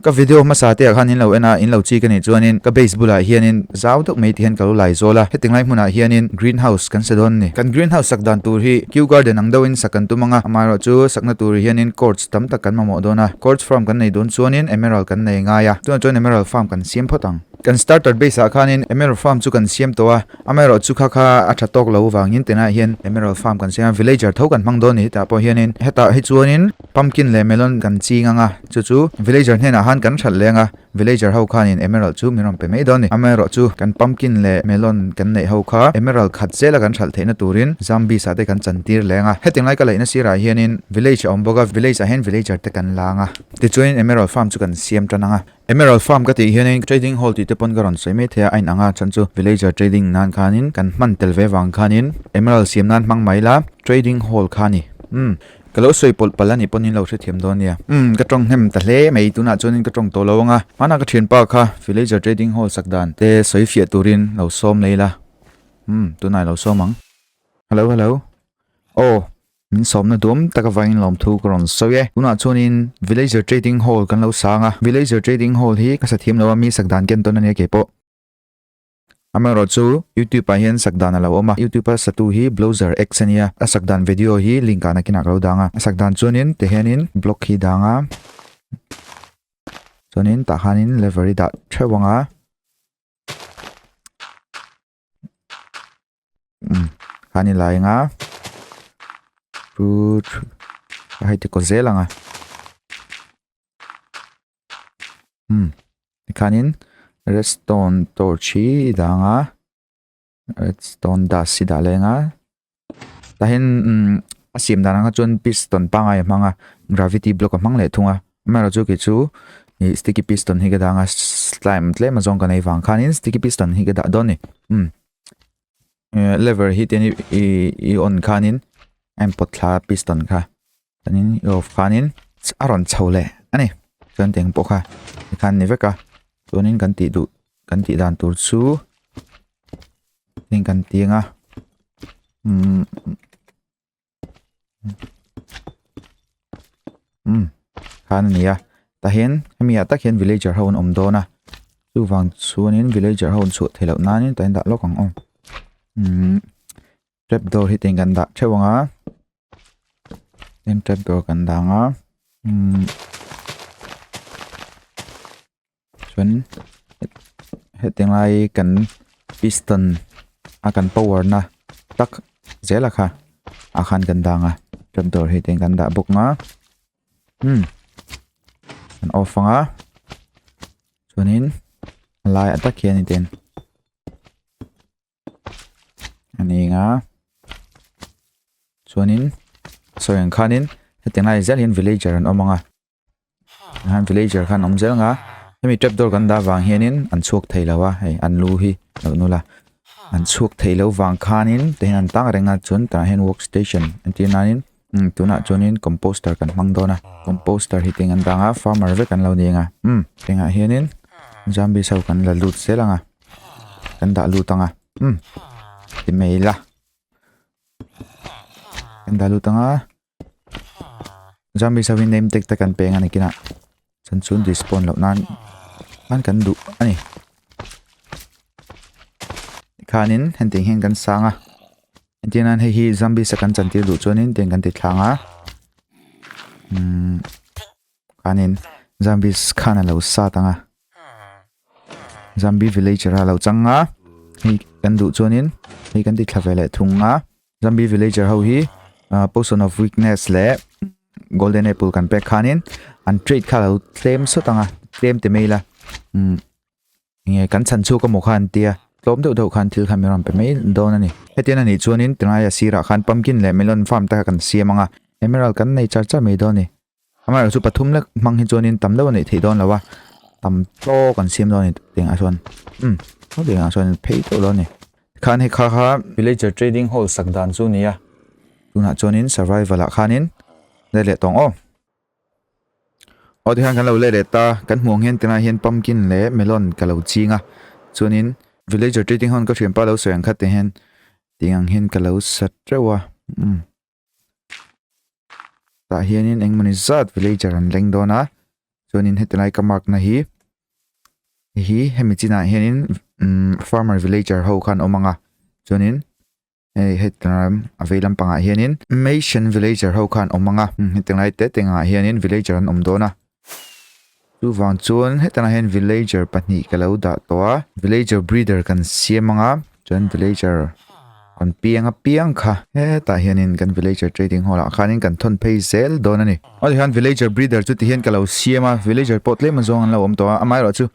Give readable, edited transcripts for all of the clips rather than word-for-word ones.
Ka video hmasa te ah khan in lo en a, in lo chik a nih chuanin ka base bulah hianin zau deuh mai ti hian ka lo lai zawl a, heti ngai hmunah hianin green house kan sa dawn a ni. Kan green house sak dan tur hi Kew garden ang deuhin sak kan tum ang a, amaherawh chu sakna tur hianin quartz tam tak kan mamawh dawn a, quartz farm kan nei dawn chuanin emerald kan nei ngai a, tunah chuan emerald farm kan siam phawt ang. Kan starter base ah khanin emerald farm chu kan siam tawh a, amaherawh chu kha kha a tha tawk lo vangin tunah hian emerald farm kan siam a, villager tho kan hmang dawn a ni hetah pawh hianin hetah hi chuanin pumpkin leh melon kan ching ang a, chu chu villager hnenah khan kan hralh leng a, villager ho khanin emerald chu min rawn pe mai dawn a ni, amaherawh chu kan pumpkin leh melon kan neih ho kha emerald khat zela kan hralh theihna turin zombies ah te kan chantir leng a, heti lai ka laihna sirah hianin village a awm bawk a, village ah hian villager te kan lang a, tichuanin emerald farm chu kan siam tan ang a. Emerald Farm ka tih hianin Trading Hall tih te pawn ka rawn sawi mai thei a, a inang a, chhan chu Villager Trading nan khanin kan hman tel ve vang khanin Emerald siam nan hmang mai la, Trading Hall kha a ni. Umm, ka lo sawi pawlh palh a nih pawn in lo hrethiam dawn nia. Umm, ka tawng hnem ta hle mai, tunah chuanin ka tawng tawh lo ang a, hmanah ka thianpa kha Villager Trading Hall sak dan te sawi fiah turin lo sawm lei la. Umm, tunah i lo sawm ang. Hello, hello. Aw. Min sawmna duam tak avangin lawmthu ka rawn sawi e. Tunah chuanin Villager Trading Hall kan lo sang a. Villager Trading Hall hi ka sa thiam lo a, mi sak dan ken tawn a nia kei pawh. Amaherawh chu YouTube ah hian sak dan a lo awm a. YouTube a satu hi Blowzer X a nia. A sak dan video hi link ah nakinah ka lo dang a. A sak dan chuanin ti hianin block hi dang a. Chuanin tah khanin lever hi dah theuh ang a. Khan i lai anga chu a hei ti kaw zel ang a umm tikhanin redstone torch hi i dang a redstone dust hi dah leh ang a tah hian umm a siam dan ang kha chuan piston pangngai a hmang a gravity block a hmang leh thung a. Amaherawhchu kei chu ih sticky piston hi ka dang a slime tlem azawng ka nei vang khanin sticky piston hi ka dah dawn a ni umm lever hi tian ih i on khanin a inpawt thla a piston kha chuanin i off khanin a rawn chho leh a ni chuan tiang pawh kha tikhan a ni vek a chuanin kan tih duh kan tih dan tur chu heng kan ti ang a umm. Umm khan a ni a tah hian hemi ah tak hian villager ho an awm dawn a chuvang chuanin villager ho an chhuah theih loh nanin tah hian dah lawk ang aw umm trap door hi tiang kan dah theuh ang a tin trap door kan dah ang a umm chuan hetiang lai kan piston a kan power na tak zel a kha ah khan kan dang a trapdoor hi tiang kan dah bawk ang a umm kan off ang a chuanin a laiah tak hian iten a ni ang a chuanin sawi ang khanin hetiang lai zel hian villager an awm ang a. Han villager khan awm zel nga hemi trapdoor kan dah vang hianin an chhuak thei lo a hei an lu hi lo nula an chhuak thei lo vang khanin te hian an tang reng a chuan tah hian work station an tih nanin umm tunah chuanin composter kan hmang dawn a composter hi ting an dang a farmer vek an lo ni ang a umm engah hianin zombies ho kan la lut zel ang a kan dah lut ang a umm ti mai ila kan dah lut ang a. Zombie sawi name tag te kan peng a ni kinah chuan chun despawn loh nan khan kan duh a ni tikhanin hetiang hian kan sang a entir nan hei hi zombies a kan chantir duh chuanin tiang kan ti thlang a umm khanin zombies khan a lo sat ang a zombie villager a lo chang a hei kan duh chuanin hei kan ti thla ve leh thung a. Zombie villager ho hi ah potion of weakness leh golden apple kan pek khanin an trade kha lo tlem sawt ang a tlem ti mai ila umm enge kan chhan chhuak emaw kha an tia tlawm deuh deuh khan thil kha min rawn pe mai dawn a ni hetiang a nih chuanin tunlai a sirah khan pumpkin leh melon farm te kha kan siam ang a emerald kan nei char char mai dawn a ni amaherawh chu pathum lek hmang hi chuanin tam deuh a neih theih dawn lo a tam tawk an siam dawn a ni tiangah chuan umm hetiangah chuan phei teuh dawn a ni khan hei kha kha villager trading hall sak dan chu a ni a tunah chuanin survival ah khanin let leh tawng aw aw tikhan kan lo let leh ta kan hmuh ang hian tunah hian pumpkin leh melon ka lo ching a chuanin villager trading hall ka thianpa lo sawi ang khat te hian tiang hian ka lo sa teuh a umm. Tah hianin engmawni zat villager an leng dawn a. Chuanin heti lai ka mark na hi hi hemi chinah hianin umm farmer villager ho khan awm ang a chuanin hei heti lam a vei lampangah hianin mason villager ho khan awm ang a heti lai te te angah hianin villager an awm dawn a chuvang chuan heti lai hian villager pahnih ka lo dah tawh a villager breeder kan siam ang a chuan villager an piang apiang kha hetah hianin kan villager trading hall ah khanin kan thawn phei zel dawn a ni. Aw tihian villager breeder chu tihian ka lo siam a villager pawh tlem a zawng an lo awm tawh a amaherawh chu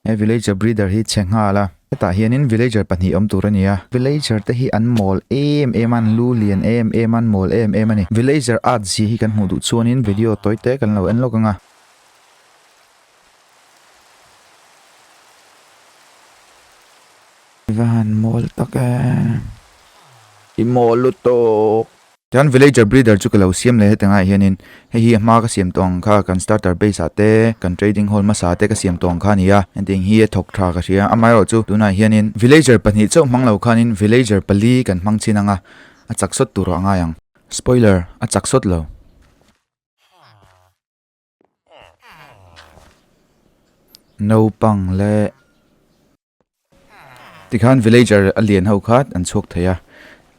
he villager breeder hi chhe nghal a hetah hianin villager pahnih awm tur a ni a villager te hi an mawl em em a an lu lian em em a an mawl em em a ni villager at zia hi kan hmuh duh chuanin video tawi te kan lo en lawk ang a. I va han mawl tak e. I mawl lutuk. Tichuan villager breeder chu ka lo siam leh heti ngaiah hianin hei hi a hma ka siam tawh ang kha kan starter base ah te kan trading hall hmasa te ka siam tawh ang kha a ni a hetiang hi a thawk tha ka hria amaherawh chu tunah hianin villager pahnih chauh hmang lo khanin villager pali kan hmang chin ang a a chak sawt tur a ngai ang. Spoiler a chak sawt lo. Naupang leh tikhan villager a lian ho kha an chhuak thei a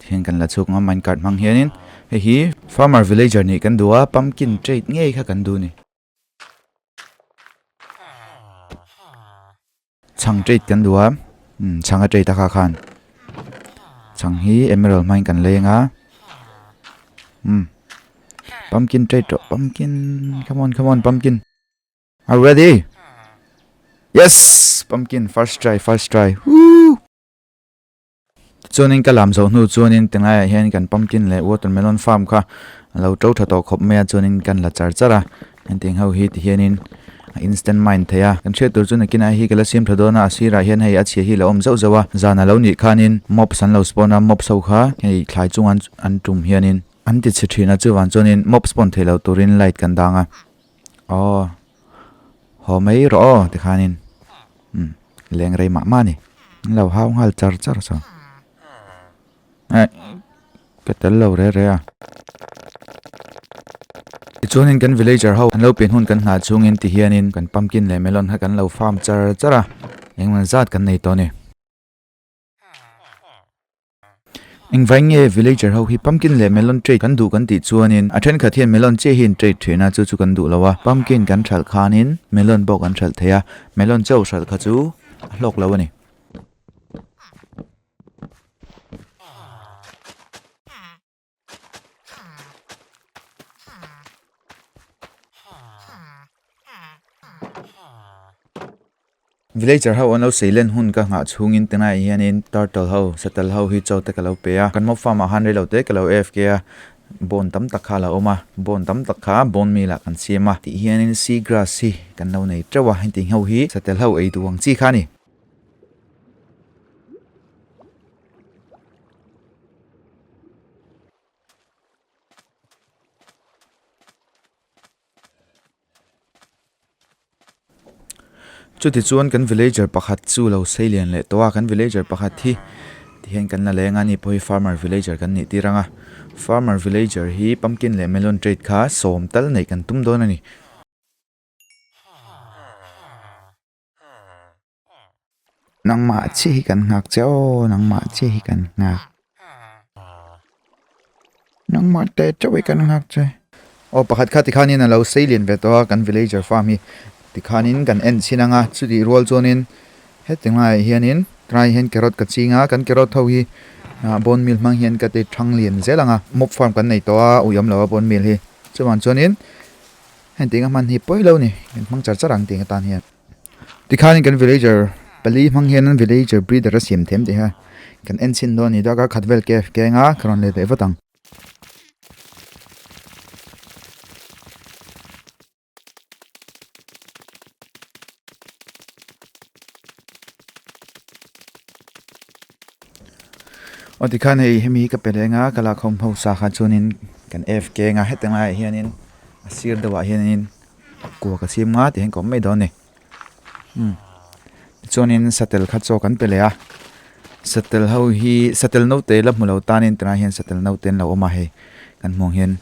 tihian kan la chhuak ang a minecart hmang hianin hei hi farmer villager nih kan duh a pumpkin trade ngei kha kan duh a ni. Chhang trade kan duh a umm chhang a trade a kha khan chhang hi emerald hmangin kan leng a umm pumpkin trade tawh pumpkin come on come on pumpkin are ready yes pumpkin first try first try woo Chuanin ka lam zawh hnu chuanin tinglaiah hian kan pumpkin leh watermelon farm kha a lo to tha tawh khawp mai a chuanin kan la char char a hetiang ho hi tihianin a instant mine thei a kan hriat tur chu nakinah hei hi ka la siam tha dawn a a sirah hian hei a chhia hi a lo awm zauh zauh a zan a lo nih khanin mobs an lo spawn a mobs ho kha hei thlai chunga an tum hianin an ti chhe thin a chuvang chuanin mob spawn theih loh turin light kan dang a aw haw mai rawh aw tikhanin umm leng rei mah mah a ni an lo hau nghal char char saw eh ka tel lo re re a tichuanin kan villager ho an lo pian hun kan nghah chungin tihianin kan pumpkin leh melon kha kan lo farm char char a engemaw zat kan nei tawh a ni. Engvai nge villager ho hi pumpkin leh melon trade kan duh kan tih chuanin a thenkhat hian melon chiah hi an trade thin a chu chu kan duh lo a pumpkin kan hralh khanin melon pawh kan hralh thei a melon chauh hralh kha chu a hlawk lo a ni. Villager ho an lo sei len hun ka nghah chhungin tunah hianin turtle ho satel ho hi chaw te ka lo pe a kan mob farm ah khan reilo te ka lo afk a bone tam tak kha a lo awm a bone tam tak kha bone meal ah kan siam a tih hianin sea grass hi kan lo nei teuh a heti ho hi satel ho ei duh ang chi kha a ni. Chutichuan kan villager pakhat chu lo sei lian leh tawh a kan villager pakhat hi tihian kan la leng a ni pawh hi farmer villager kan nih tir ang a farmer villager hi pumpkin leh melon trade kha sawm tal neih kan tum dawn a ni. Nangmah chiah hi kan nghak che aw nangmah chiah hi kan nghak nangmah teh teuh hi kan nghak che aw pakhat kha tikhanin a lo sei lian ve tawh a kan villager farm hi tikhanin kan en chhin ang a chutih rual chuanin heti ngaiah hianin tunah hian carrot ka ching a kan carrot ho hi ah bone meal hmang hian ka ti thang lian zel ang a mob farm kan nei tawh a uiawm lo a bone meal hi chuvang chuanin heng tih ang a hman hi pawi lo a ni kan hmang char char ang tih ang atan hian. Tikhanin kan villager pali hmang hian an villager breeder a siam them tih kha kan en chhin dawn a ni deuh a khat vel cave keng a ka rawn let leh vat ang. Aw tikhan hei hemi hi ka pe leng a ka lakho hmasa kha chuanin kan F keng a heti laiah hianin a sir deuhah hianin kua ka chhim nga tih hian ka awm mai dawn a ni umm tichuanin satel kha chaw kan pe leh a satel ho hi satel naute la hmu lo tanin tunah hian satel naute an lo awm a hei kan hmuh ang hian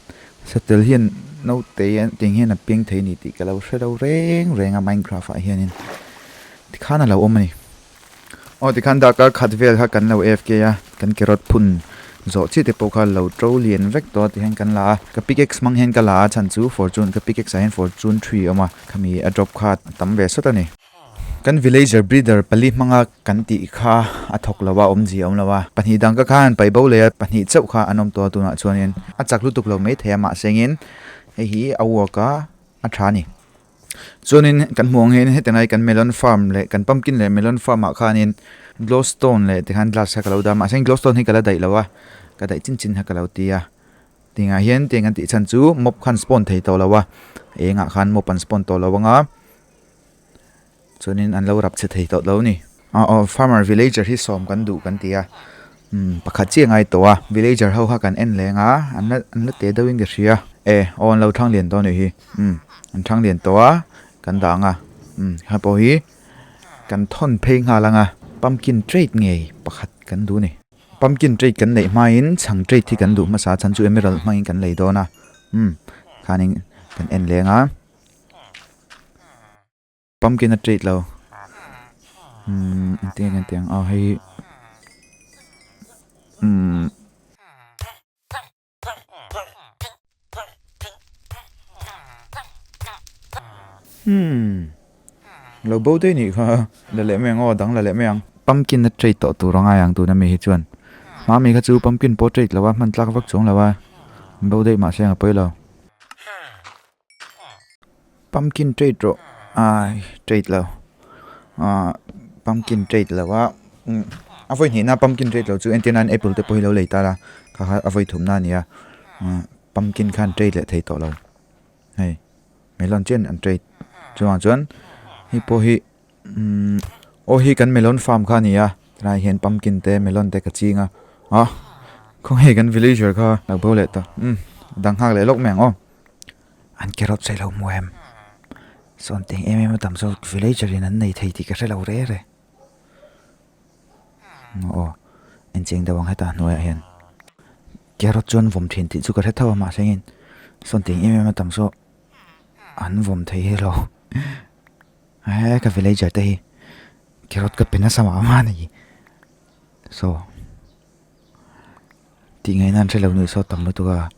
satel hian. Naute hian tiang hian a piang thei a ni tih ka lo hre lo reng reng a minecraft ah hianin tikhan a lo awm a ni. Aw tikhan darkar khat vel kha kan lo AFK a kan carrot phun zawh chiah te pawh kha lo to lian vek tawh a tihian kan la a ka pickaxe hmang hian ka la a chhan chu fortune ka pickaxe ah hian fortune tree a awm a khami a drop kha a tam ve sawt a ni. Kan villager breeder pali hmanga kan tih kha a thawk lo a awmzia a awm lo a pahnih dang ka khan paih bo leh a pahnih chauh kha an awm tawh a tunah chuanin a chak lutuk lo maithei a mahse engin hei hi a work a a tha a ni. Chuanin kan hmuh ang hian heti lai kan melon farm leh kan pumpkin leh melon farm ah khanin glowstone leh tikhan glass kha ka lo dah a mahse glowstone hi ka la daih lo a ka daih chin chin kha ka lo ti a tingah hian tiang an tih chhan chu mob khan spawn thei tawh lo a engah khan mob an spawn tawh lo anga chuanin an lo rap chhe thei tawh lo a ni aw aw farmer villager hi sawm kan duh kan ti a umm pakhat chiah a ngai tawh a villager ho kha kan en leng a an la an la teh deuh in ka hria e aw an lo thang lian tawh a nih hi umm an thang lian tawh a kan dah ang a umm hei pawh hi kan thawn phei nghal ang a pumpkin trade ngei pakhat kan duh a ni pumpkin trade kan neih hmain chhang trade hi kan duh hmasa a chhan chu emerald hmangin kan lei dawn a umm khanin kan en leng a. Pumpkin a treat lo umm engtin nge kan tih ang aw hei umm umm lo bo daih nih kha la leh mai ang aw a dang la leh mai ang. Pumpkin a treat tawh tur a ngai ang tuna mi hi chuan hmami kha chu pumpkin pawh treat lo a hman tlak vak chuang lo a bo daih mahse ang a pawi lo. Pumpkin trade rawh ai trade lo ah pumpkin trade lo a umm a vawi hnihna pumpkin trade lo chu entir nan apple te pawh hi lo lei ta la kha kha a vawi thumna a ni a ah pumpkin khan trade leh thei tawh lo hei melon chian an trade chuvang chuan hei pawh hi umm aw hi kan melon farm kha a ni a tilai ah hian pumpkin te melon te ka ching a ah khawnge kan villager kha lo bo leh ta umm dang nghak leh lawk mai ang aw. An carrot sawi lo hmu em? Sawn teng em em a tam zawk villager in an nei thei tih ka hre lo re re. Aw encheng deuh ang hetah hnuaiah hian carrot chu an vawm thin tih chu ka hre tho a mahse engin sawn teng em em a tam zawk an vawm thei hi lo he ka villager te hi carrot ka pe nasa mah mah a ni saw tih ngaihna an hre lo nuih saw tam lutuk a.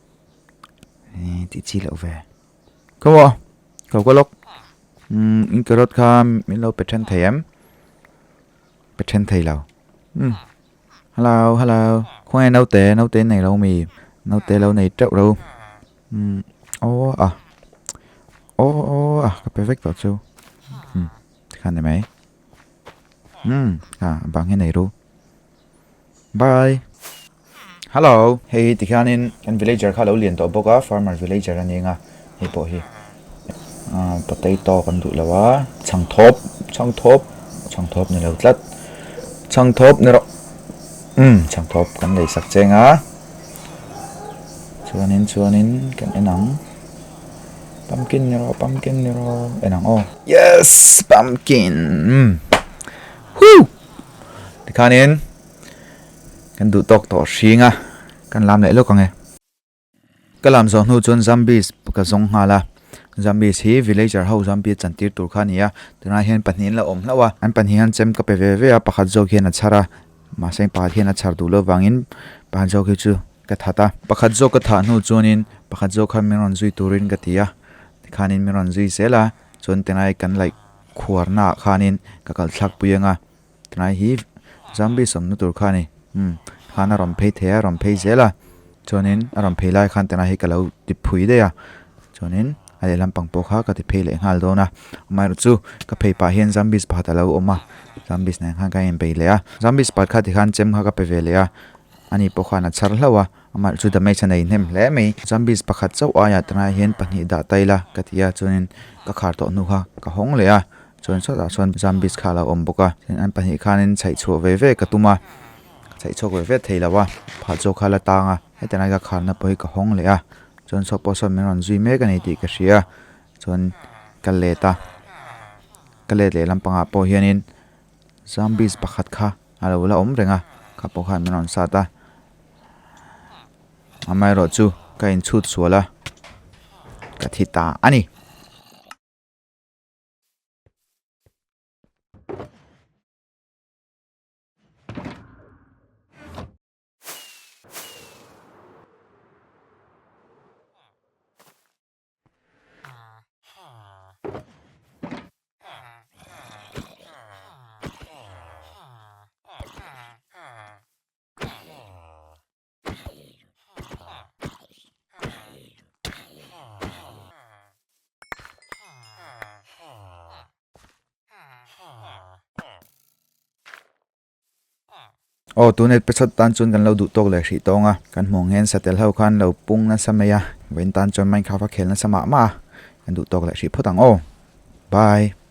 Ehh tih chi loh ve. Ka maw ka lo lawk umm in carrot kha min lo pe then thei em pe then thei lo umm hello hello khawnge naute naute nei lo mi naute lo nei teuh lo umm aw a aw aw a ka pe vek tawh chu umm tikhan ni mai umm a bang hi nei ru bye. Hello, hei hi tikhianin kan villager kha a lo lian tawh bawk a, farmer villager a ni ang a, hei pawh hi ah potato kan duh lo a, chhangthawp chhangthawp chhangthawp ni lo tlat chhangthawp ni rawh umm chhangthawp kan lei sak cheng a chuanin chuanin kan en ang pumpkin ni rawh pumpkin ni rawh en ang aw yes pumpkin umm huh tikhanin. Kan duh tawk tawh hring a, kan lam leh lawk ang e. Ka lam zawh hnu chuan zombies ka zawng nghal a, zombies hi villager ho zombie a chantir tur kha a ni a, tunah hian pahnih an la awm hlauh a, an pahnih hian chem ka pe ve ve a, pakhat zawk hian a chhar a, mahse pakhat hian a chhar duh loh vangin pakhat zawk hi chu ka that a. Pakhat zawk ka thah hnu chuanin pakhat zawk kha min rawn zui turin ka ti a, tikhanin min rawn zui zel a, chuan tingai kan laih khuarnaah khanin ka kal thlak pui ang a. Tunai hi zombie sawmna tur kha a ni umm khan a rawn phei thei a rawn phei zel a chuanin a rawn phei lai khan tunai hi ka lo ti phui daih a chuanin a lehlam pang pawh kha ka ti phei leh nghal dawn a amaherawh chu ka phei pah hian zombies pakhat a lo awm a zombies nen khan ka inbei leh a zombies pakhat kha tikhan chem kha ka pe ve leh a ani pawh khan a chhar hlauh a amaherawh chu damage a nei hnem hle mai zombies pakhat chauh aiah tunai hian pahnih dah ta ila ka ti a chuanin ka khar tawh hnu kha ka hawng leh a. Chuan sawtah chuan zombies kha a lo awm bawk a an pahnih khanin chhaih chhuah ve ve ka tum a chhaih chhuak ve ve thei lo a phah zawk kha a la tang a heti lai ka kharna pawh hi ka hawng leh a chuan saw pawh sawn min rawn zui mek a ni tih ka hria chuan ka let a ka let leh lampangah pawh hianin zombies pakhat kha a lo la awm reng a kha pawh khan min rawn sat a amaherawhchu ka inchhut sual a. ka thi ta a ni. Aw tun episode tan chuan kan lo duh tawk leh hrih tawng a, kan hmuh ang hian satel ho khan lo pung nasa mai a, vawiin tan chuan Minecraft a khel nasa mah mah a, kan duh tawk leh hrih phawt ang aw. Bye.